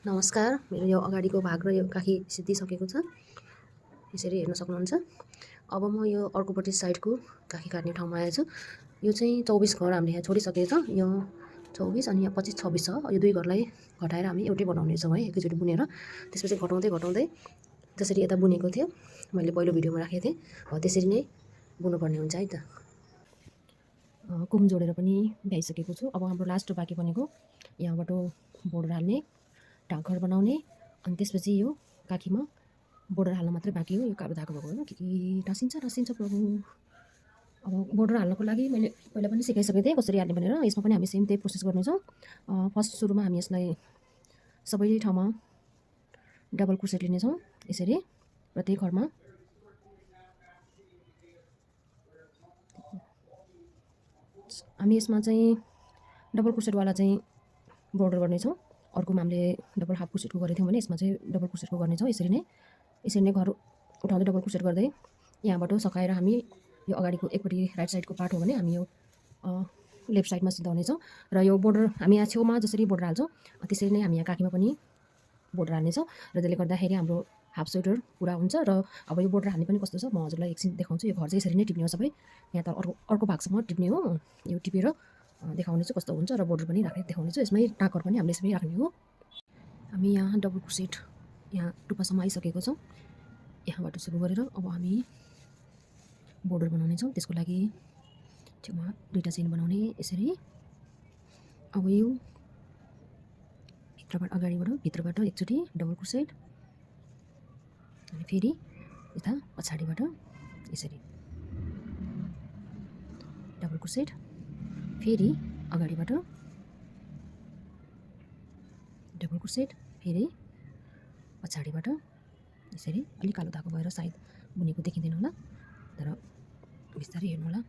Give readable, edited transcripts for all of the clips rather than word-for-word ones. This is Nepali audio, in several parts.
नमस्कार। मेरो यो अगाडिको भाग र यो काखी सिद्धिसकेको छ। यसरी हेर्न सक्नुहुन्छ। अब म यो अर्कोपट्टि साइडको काखी काट्ने ठाउँमा आएछु। यो चाहिँ 24 घर हामीले यहाँ छोडिसकेको छ। यो 24 अनि यहाँ 25 26 छ। यो 2 घरलाई घटाएर हामी एउटै बनाउनेछौँ है, एकैचोटि बुनेर। त्यसपछि घटाउँदै घटाउँदै जसरी यता बुनेको थियो, मैले पहिलो भिडियोमा राखेको थिएँ, हो त्यसरी नै बुनुपर्ने हुन्छ है त। कुम जोडेर पनि भ्याइसकेको छु। अब हाम्रो लास्ट बाँकी बनेको यहाँबाट बोर्डर हाल्ने, ढाकघर बनाउने, अनि त्यसपछि यो काखीमा बोर्डर हाल्न मात्रै बाँकी हो। यो कालो धागो भएको होइन, के टाँसिन्छ प्रभु। अब बोर्डर हाल्नको लागि मैले पहिला पनि सिकाइसकेको थिएँ कसरी हाल्ने भनेर। यसमा पनि हामी सेम त्यही प्रोसेस गर्नेछौँ। फर्स्ट सुरुमा हामी यसलाई सबै ठाउँमा डबल क्रोसेट लिनेछौँ। यसरी प्रत्येक घरमा हामी यसमा चाहिँ डबल क्रोसेटवाला चाहिँ बोर्डर गर्नेछौँ। अर्कोमा हामीले डबल हाफ क्रोसेटको गरेको थियौँ भने यसमा चाहिँ डबल क्रोसेटको गर्नेछौँ। यसरी नै घर उठाउँदै डबल क्रोसेट गर्दै यहाँबाट सकाएर हामी यो अगाडिको एकपट्टि राइट साइडको पार्ट हो भने हामी यो लेफ्ट साइडमा सिधाउनेछौँ। र यो बोर्डर हामी यहाँ छेउमा जसरी बोर्डर हाल्छौँ त्यसरी नै हामी यहाँ काखीमा पनि बोर्डर हाल्नेछौँ। र त्यसले गर्दाखेरि हाम्रो हाफ स्वेटर पुरा हुन्छ। र अब यो बोर्डर हाल्ने पनि कस्तो छ म हजुरलाई एकछिन देखाउँछु। यो घर चाहिँ यसरी नै टिप्ने हो सबै। यहाँ त अर्को भागसम्म टिप्ने हो। यो टिपेर देखाउनेछु कस्तो हुन्छ र बोर्डर पनि राख्ने देखाउनेछु। यसमै टाँकर पनि हामीले यसमै राख्ने हो। हामी यहाँ डबल क्रोसेट यहाँ टुप्पासम्म आइसकेको छौँ। यहाँबाट सुरु गरेर अब हामी बोर्डर बनाउनेछौँ। त्यसको लागि छेउमा 2टा चेन बनाउने यसरी। अब यो भित्रबाट एकचोटि डबल क्रोसेट अनि फेरि यता पछाडिबाट यसरी डबल क्रोसेट, फेरि अगाडिबाट डबल क्रोसेट, फेरि पछाडिबाट यसरी। अलिक कालो धागो भएर सायद बुनेको देखिँदैन होला, तर बिस्तारै हेर्नु होला।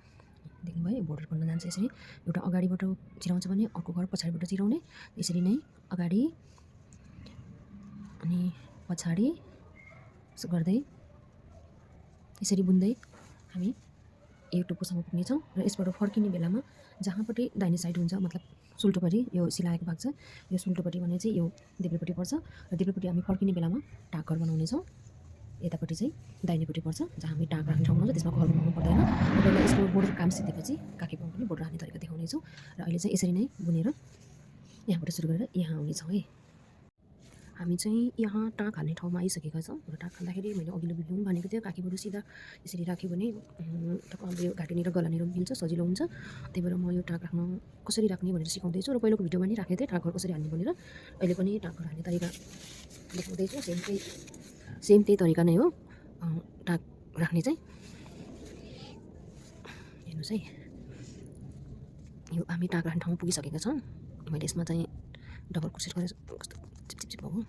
देख्नुभयो बोर्डर बन्न जान्छ यसरी। एउटा अगाडिबाट चिराउँछ भने अर्को घर पछाडिबाट चिराउने। यसरी नै अगाडि अनि पछाडि गर्दै यसरी बुन्दै हामी यो टुप्पोसम्म पुग्नेछौँ। र यसबाट फर्किने बेलामा जहाँपट्टि दाहिने साइड हुन्छ, मतलब सुल्टोपट्टि यो सिलाएको भाग छ, यो सुल्टोपट्टि भने चाहिँ यो देब्रेपट्टि पर्छ। र देब्रेपट्टि हामी फर्किने बेलामा ढाकघर बनाउनेछौँ। यतापट्टि चाहिँ दाहिनेपट्टि पर्छ, जहाँ हामी टाँक राख्ने ठाउँ हुन्छ त्यसमा घर बनाउनु पर्दैन। र पहिला यसको बोर्डर काम सिकेपछि काखीमा पनि बोर्डर हाल्ने तरिका देखाउनेछौँ। र अहिले चाहिँ यसरी नै बुनेर यहाँबाट सुरु गरेर यहाँ आउनेछौँ है। हामी चाहिँ यहाँ टाँक हाल्ने ठाउँमा आइसकेका छौँ। र टाँक हाल्दाखेरि मैले अघिल्लो भिडियोमा भनेको थियो काखीबाट सिधा यसरी राख्यो भने हाम्रो घाँटीनिर गलानिर मिल्छ, सजिलो हुन्छ। त्यही भएर म यो टाँक राख्न कसरी राख्ने भनेर सिकाउँदैछु। र पहिलोको भिडियोमा नि राखेको थिएँ टाँकघर कसरी हाल्ने भनेर। अहिले पनि टाँकघर हाल्ने तरिका देखाउँदैछु। सेम त्यही तरिका नै हो टाँक राख्ने चाहिँ। हेर्नुहोस् है, यो हामी टाँक राख्ने ठाउँमा पुगिसकेका छौँ। मैले यसमा चाहिँ डबल क्रोसेट गरेर कस्तो चिपचिप भएको।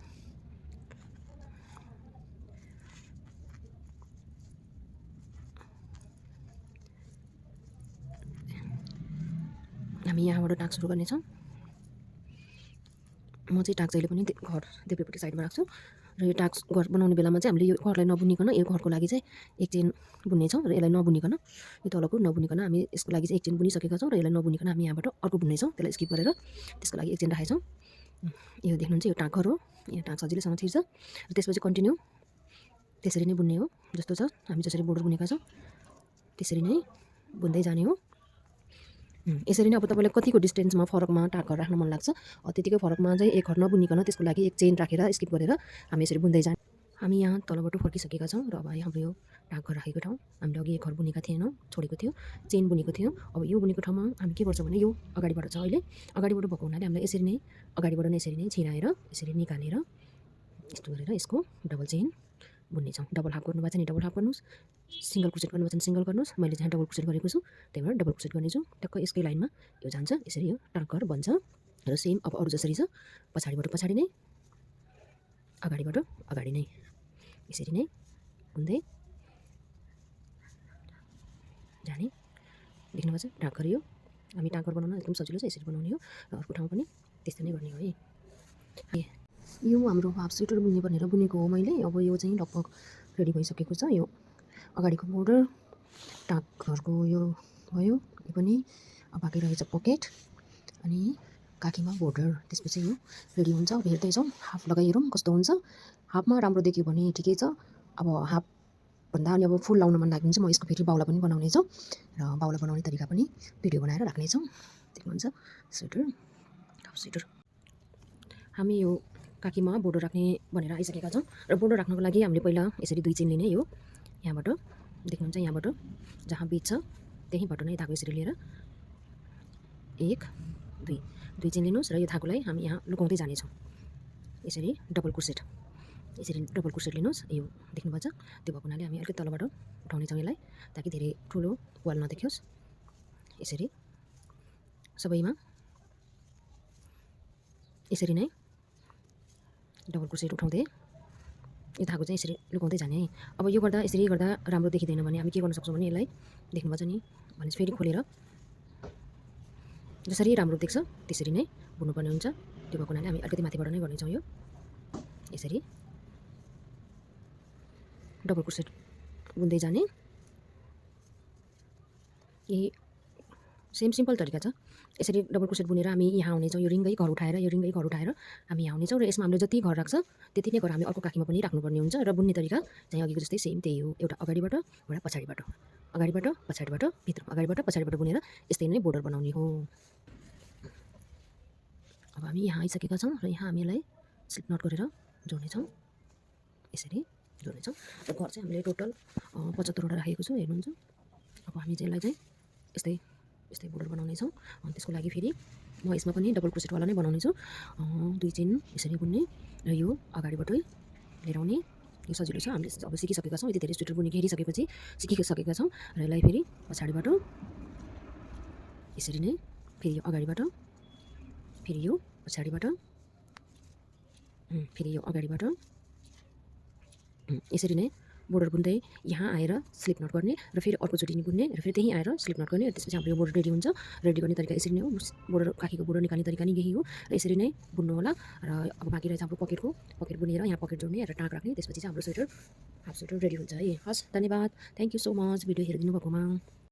हामी यहाँबाट टाँक सुरु गर्नेछौँ। म चाहिँ टाँक जहिले पनि घर देब्रेपट्टि साइडमा राख्छु। र यो टाँक घर बनाउने बेलामा चाहिँ हामीले यो घरलाई नबुनिकन यो घरको लागि चाहिँ एक चेन बुन्नेछौँ। र यसलाई नबुनिकन यो तलको नबुनिकन हामी यसको लागि चाहिँ एक चेन बुनिसकेका छौँ। र यसलाई नबुनिकन हामी यहाँबाट अर्को बुन्नेछौँ। त्यसलाई स्किप गरेर त्यसको लागि एक चेन राखेछौँ। यो देख्नुहुन्छ यो टाँकघर हो। यहाँ टाँक सजिलैसँग छिर्छ। र त्यसपछि कन्टिन्यू त्यसरी नै बुन्ने हो। जस्तो छ हामी जसरी बोर्डर बुनेका छौँ त्यसरी नै बुन्दै जाने हो। यसरी नै अब तपाईँलाई कतिको डिस्टेन्समा फरकमा टाँकघर राख्न मन लाग्छ त्यतिकै फरकमा चाहिँ एक घर नबुनिकन त्यसको लागि एक चेन राखेर स्किप गरेर हामी यसरी बुन्दै जाने। हामी यहाँ तलबाट फर्किसकेका छौँ। र अब हाम्रो यो टाँकघर राखेको ठाउँ हामीले अघि एक घर बुनेका थिएनौँ, छोडेको थियो, चेन बुनेको थियो। अब यो बुनेको ठाउँमा हामी के गर्छौँ भने यो अगाडिबाट छ, अहिले अगाडिबाट भएको हुनाले हामीले यसरी नै अगाडिबाट नै यसरी नै छिराएर यसरी निकालेर यस्तो गरेर यसको डबल चेन बुन्नेछौँ। डबल हाफ गर्नुभएको छ भने डबल हाफ गर्नुहोस्, सिङ्गल क्रोसेट गर्नुभएको छ भने सिङ्गल गर्नुहोस्। मैले चाहिँ डबल क्रोसेट गरेको छु, त्यही भएर डबल क्रोसेट गर्नेछु। टक्क यसकै लाइनमा यो जान्छ, यसरी यो टाँकघर बन्छ। र सेम अब अरू जसरी छ पछाडिबाट पछाडि नै अगाडिबाट अगाडि नै यसरी नै बुन्दै जाने। देख्नुभएको छ टाँकघर यो हामी टाँकघर बनाउन एकदम सजिलो छ, यसरी बनाउने हो। र अर्को ठाउँ पनि त्यस्तै नै गर्ने हो है। यो हाम्रो हाफ स्वेटर बुन्ने भनेर बुनेको हो मैले। अब यो चाहिँ लगभग रेडी भइसकेको छ। यो अगाडिको बोर्डर, टाँकघरको यो भयो, यो पनि बाँकी रहेछ पकेट, अनि काखीमा बोर्डर त्यसपछि यो रेडी हुन्छ। अब हेर्दैछौँ हाफ लगाइहेरौँ कस्तो हुन्छ। हाफमा राम्रो देखियो भने ठिकै छ। अब हाफभन्दा अनि अब फुल लाउन मन लाग्यो भने चाहिँ म यसको फेरि बाउला पनि बनाउनेछु र बाउला बनाउने तरिका पनि भिडियो बनाएर राख्नेछौँ। देख्नुहुन्छ स्वेटर, हाफ स्वेटर। हामी यो काखीमा बोर्डर राख्ने भनेर आइसकेका छौँ र बोर्डर राख्नको लागि हामीले पहिला यसरी 2 चेन लिने। यो यहाँबाट देख्नुहुन्छ, यहाँबाट जहाँ बिच छ त्यहीँबाट नै धागो यसरी लिएर 1 2 चेन लिनुहोस् र यो धागोलाई हामी यहाँ लुकाउँदै जानेछौँ। यसरी डबल क्रोसेट, यसरी डबल क्रोसेट लिनुहोस्। यो देख्नुभएको छ, त्यो भएको हुनाले हामी अलिकति तलबाट उठाउनेछौँ यसलाई, ताकि धेरै ठुलो वाल नदेखियोस्। यसरी सबैमा यसरी नै डबल क्रोसेट उठाउँदै यो धागो चाहिँ यसरी लुकाउँदै जाने। अब यो गर्दा यसरी गर्दा राम्रो देखिँदैन भने हामी के गर्न सक्छौँ भने यसलाई देख्नुभएको छ नि, भनेपछि फेरि खोलेर जसरी राम्रो देख्छ त्यसरी नै बुन्नुपर्ने हुन्छ। त्यो भएको हुनाले हामी अलिकति माथिबाट नै गर्नेछौँ। यो यसरी डबल क्रोसेट बुन्दै जाने। यही सेम सिम्पल तरिका छ। यसरी डबल क्रोसेट बुनेर हामी यहाँ आउनेछौँ। यो रिङ्गै घर उठाएर हामी यहाँ आउनेछौँ र यसमा हामीले जति घर राख्छ त्यति नै घर हामी अर्को काखीमा पनि राख्नुपर्ने हुन्छ। र बुन्ने तरिका चाहिँ अघिको जस्तै सेम त्यही हो। एउटा अगाडिबाट एउटा पछाडिबाट, अगाडिबाट पछाडिबाट भित्र, अगाडिबाट पछाडिबाट बुनेर यस्तै नै बोर्डर बनाउने हो। अब हामी यहाँ आइसकेका छौँ र यहाँ हामी यसलाई स्लिप नट गरेर जोड्नेछौँ। यसरी जोड्नेछौँ र घर चाहिँ हामीले टोटल 75वटा राखेको छु, हेर्नुहुन्छ। अब हामी चाहिँ यसलाई चाहिँ यस्तै यस्तै बोर्डर बनाउनेछौँ। त्यसको लागि फेरि म यसमा पनि डबल क्रोसेटवाला नै बनाउनेछु। 2 चेन यसरी बुन्ने र यो अगाडिबाटै लिएर आउने। यो सजिलो छ, हामीले अब सिकिसकेका छौँ। यति धेरै स्वेटर बुनेको हेरिसकेपछि सिकिसकेका छौँ र यसलाई फेरि पछाडिबाट यसरी नै फेरि यो अगाडिबाट, फेरि यो पछाडिबाट, फेरि यो अगाडिबाट यसरी नै बोर्डर बुन्दै यहाँ आएर स्लिप नट गर्ने र फेरि अर्कोचोटि बुन्ने र फेरि त्यहीँ आएर स्लिप नट गर्ने। र त्यसपछि हाम्रो यो बोर्डर रेडी हुन्छ। रेडी गर्ने तरिका यसरी नै हो। बोर्डर काखीको बोर्डर निकाल्ने तरिका नि यही हो र यसरी नै बुन्नु होला। र अब बाँकी रहेछ हाम्रो पकेट बुनेर यहाँ पकेट जोड्ने र टाँक राख्ने। त्यसपछि चाहिँ हाम्रो स्वेटर, हाफ स्वेटर रेडी हुन्छ है। हस्, धन्यवाद। Thank you so much video हेरिदिनु भएकोमा।